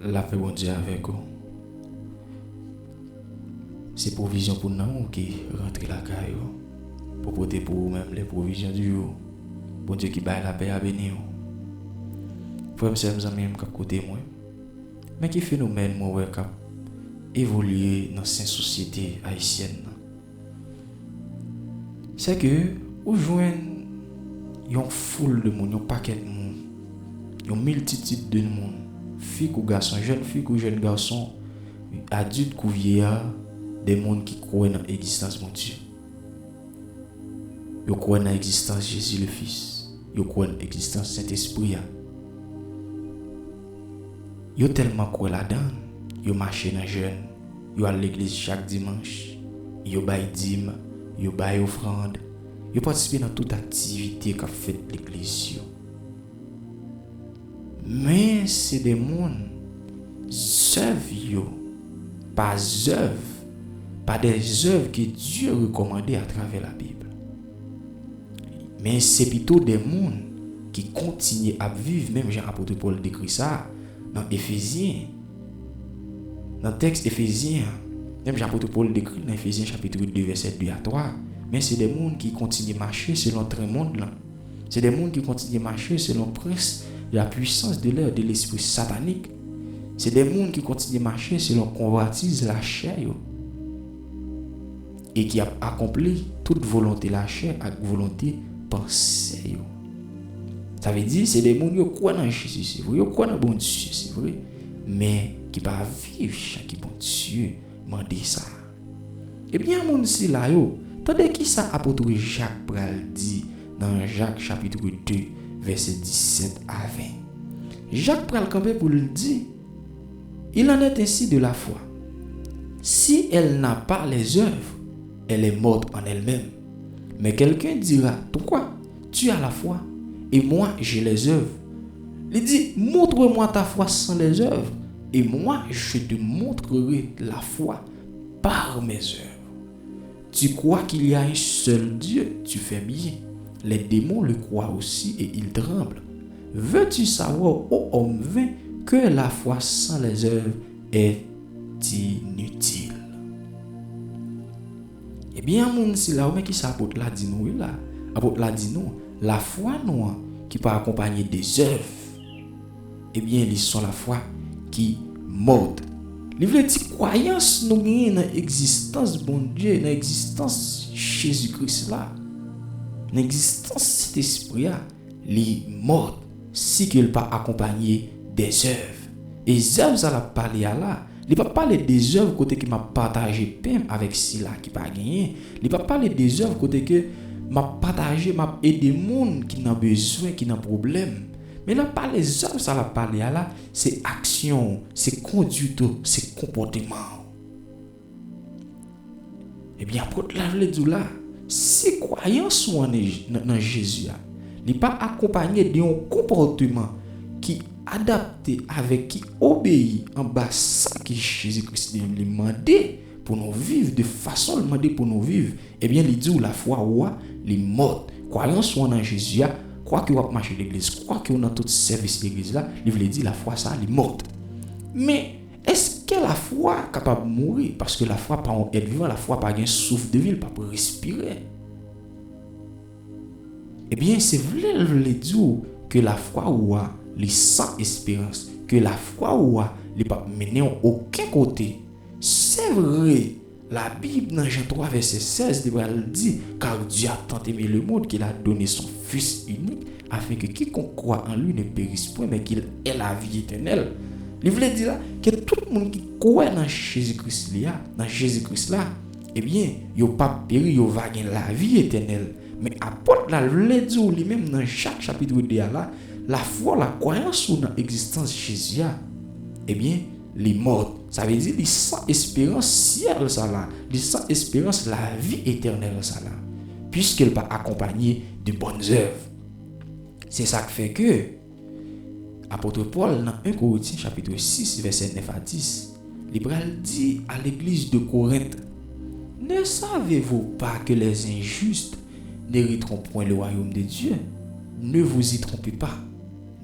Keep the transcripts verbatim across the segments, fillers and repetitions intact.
Lapè Bondye avèk ou. Se pwovizyon pou nanm ou ki rantre lakay ou, pou pote pou ou menm les provisions du jour. Bondye ki bay lapè a beni w. Frè m, sè m, zanmi m k ap koute mwen, men ki fenomèn mwen wè k ap evolye nan sen sosyete ayisyèn nan. Sè ke ou jwenn yon foul de moun, yon pakèt moun, yon miltitid de moun, fi kou gason, jèn fi kou jèn gason, adilt kou vyeya, de moun ki kwè nan egzistans Bondye. Yo kwè nan egzistans Jezi le Fis. Yo kwè nan egzistans Sentespri a. Yo tèlman kwè ladan l, yo mache nan jèn, yo al legliz chak dimanch, yo bay dim, yo bay ofrann, yo patisipe nan tout aktivite k ap fèt legliz yo. Men se de moun, zèv yo pa zèv, pa de zèv ke Dye rekòmande atravè Labib. Men se pito de moun ki kontinye ap viv menm jan apot Pòl dekri sa nan Efezyen. Nan tèks Efezyen an, menm jan apot Pòl dekri nan Efezyen chapit de vèsè de a twa, men se de moun ki kontinye mache selon tren mond lan. Se de moun ki kontinye mache selon prens de la puissance de l'air, de lespri satanik. Se de moun ki kontinye mache selon konvwatiz lachè yo. E ki ap akonpli tout volonte lachè ak volonte pansè yo. Sa vle di, se de moun yo kwè nan Jezi, se vre, yo kwè nan Bondye, se vre, men ki pa viv jan ki Bondye mande sa. Ebyen, moun sila yo, tande kisa apot Jak pral di nan Jak chapit de, vèsè disèt a ven. Jak pral kanpe pou l di, Il en est ainsi de la foi. Si elle n'a pas les œuvres, elle est morte en elle-même. Mais quelqu'un dira, Toi, tu as la foi, et moi, j'ai les œuvres. Li di, Montre-moi ta foi sans les œuvres, et moi, je te montrerai la foi par mes œuvres. Tu crois qu'il y a un seul Dieu, tu fais bien. Les démons le croient aussi et ils tremblent. Veux-tu savoir, ô homme vain, que la foi sans les œuvres est inutile? Ebyen, moun sila yo, men kisa apot la di nou wi la? Apot la di nou, lafwa nou an ki pa akonpanye de zèv, ebyen, li se yon lafwa ki mòt. Li vle di kwayans nou genyen nan egzistans Bondye, nan egzistans Jezi Kris la, nan egzistans Sentespri a, li mòt si ke l pa akonpanye de zèv. E zèv sa l ap pale a la, li p ap pale de zèv kote ke m ap pataje pen m avèk sila ki pa genyen. Li p ap pale de zèv kote ke m ap pataje, m ap ede moun ki nan bezwen, ki nan pwoblèm. Men l ap pale, zèv sa l ap pale a la, se aksyon w, se konduit ou, se konpòteman w. Ebyen, apot la vle di w la, si kwayans ou an nan, nan Jezi a, li pa akonpanye de yon konpòteman ki adapte avèk, ki obeyi anba sa ke Jezi Kris li menm li mande pou nou viv, de fason l mande pou nou viv, ebyen, li di w lafwa ou a, li mòt. Kwayans ou an nan Jezi a, kwake w ap mache legliz, kwake w nan tout sèvis legliz la, li vle di lafwa sa a, li mòt. Men, èske lafwa kapab mouri? Paske lafwa pa yon èt vivan, lafwa pa gen souf de vi, l p ap respire. Ebyen, se vle l vle di w ke lafwa ou a, li san esperans, ke lafwa ou a, li p ap mennen w okenn kote. Se vre, Labib nan Jan twa vèsè sèz, li pral di, Car Dieu a tant aimé le monde qu'il a donné son Fils unique, afin que quiconque croit en lui ne périsse point, mais qu'il ait la vie éternelle. Li vle di la, ke tout moun ki kwè nan Jezi Kris li a, nan Jezi Kris la, ebyen, yo p ap peri, yo va gen lavi etènèl. Men apot la vle di w li menm nan Jak chapit de a la, lafwa w la, kwayans ou nan egzistans Jezi a, ebyen, li mòt. Sa vle di li san esperans syèl sa la, li san esperans lavi etènèl sa la, piske l pa akonpanye de bòn zèv. Se sa k fè ke apot Pòl nan en Korentyen chapit sis vèsè nèf a dis, li pral di a legliz de Korent, Ne savez-vous pas que les injustes n'hériteront point le royaume de Dieu? Ne vous y trompez pas,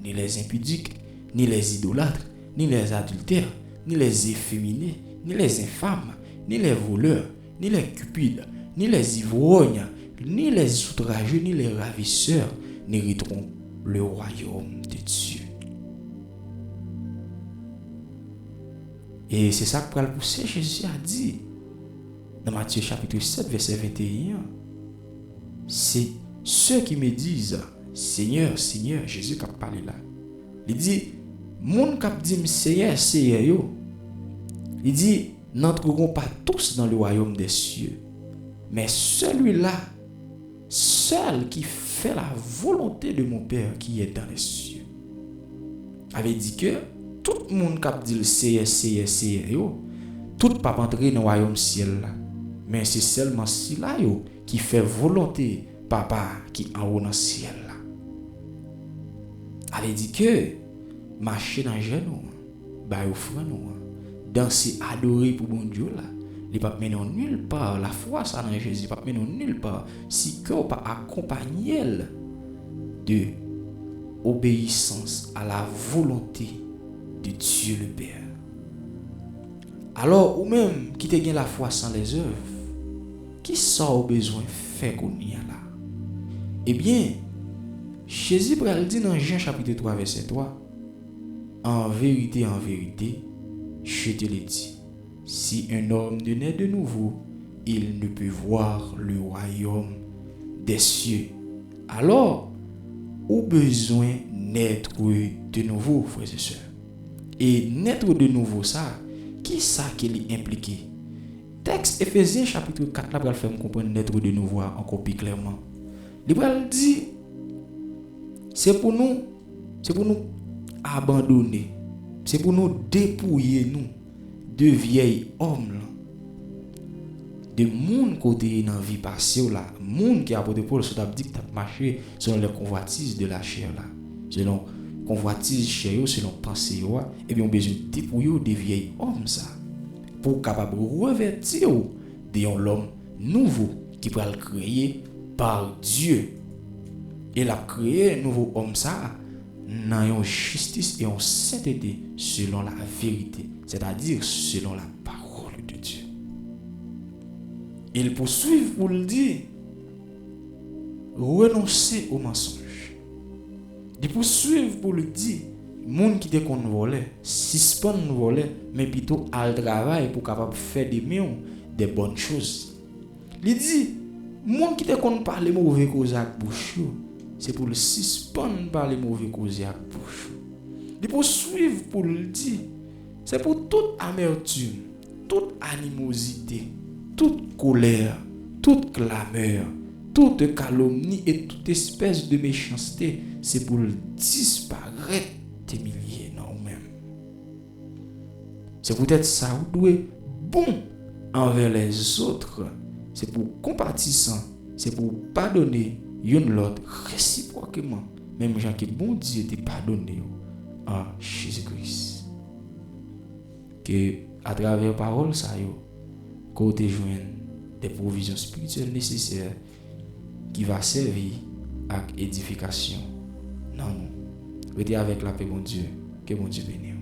ni les impudiques, ni les idolâtres, ni les adultères, ni les efféminés, ni les infâmes, ni les voleurs, ni les cupides, ni les ivrognes, ni les outrageux, ni les ravisseurs n'hériteront le royaume de Dieu. E se sa k pral pouse Jezi a di nan Matye chapit sèt, vèsè venteyen an, se ceux qui me disent, Seigneur, Seigneur, Jezi k ap pale la. Li di, moun k ap di m, Seyè, Seyè yo, li di, n'entreront pas tous dans le royaume des cieux, mais celui-là seul qui fait la volonté de mon Père qui est dans les cieux. Sa vle di ke tout moun k ap di l, Seyè, Seyè, Seyè yo, tout p ap antre nan wayòm syèl la. Men se sèlman sila yo ki fè volonte Papa ki anwo nan syèl la. Sa vle di ke mache nan jèn ou an, bay ofrann ou an, danse, adore pou Bondye w la, li p ap mennen w nil pa. Lafwa sa nan Jezi p ap mennen w nil pa si kè w pa akonpanye l de obéissance à la volonté de Dieu le Père. Alò, ou menm ki te gen lafwa san lèzèv, ki sa w bezwen fè kounye a la? Ebyen, Jezi pral di nan Jan chapit twa, vèsè twa, En vérité, en vérité, je te le dis, si un homme ne naît de nouveau, il ne peut voir le royaume des cieux. Alò, ou bezwen naître de nouveau, frères et sœurs. E naître de nouveau sa, ki sa ke li enplike? Tèks Efezyen chapit kat la pral fè m konprann naître de nouveau a ankò pi klèman. Li pral di, se pou nou, se pou nou abandone, se pou nou depouye nou de vyèy òm lan, de moun ke w te ye nan vi pase w la, moun ke apot Pòl sot ap di k t ap mache selon les convoitises de la chair la, selon konvwatiz chè yo, selon panse yo a, ebyen, w bezwen depouye w de vyèy òm sa, pou w kapab revèti w de yon lòm nouvo ki pral kreye par Dieu. E l ap kreye nouvo òm sa a nan yon jistis e yon sentete selon la verite, sètadi selon la parole de Dieu. E l pouswiv pou l di, renonse au mensonge. Li pouswiv pou l di, moun ki te konn vòlè, sispann vòlè, men pito al travay pou w kapab fè de men w de bonnes choses. Li di, moun ki te konn pale move koze ak bouch yo, se pou l sispann pale move koze ak bouch yo. Li pouswiv pou l di, se pou tout amètim, tout animozite, tout kolè, tout klamè, tout kalomni e tout espès de mechanste, se pou l disparèt de milye nan ou menm. Se poutèt sa, ou dwe bon anvè lèzòt, se pou w konpatisan, se pou w padone youn lòt resipwòkman, menm jan ke Bondye te padone w an Jezi Kris. Ke atravè pawòl sa yo, ke w te jwenn de pwovizyon espirityèl nesesè ki va sèvi ak edifikasyon nan nou. Rete avèk lapè Bondye. Ke Bondye beni w.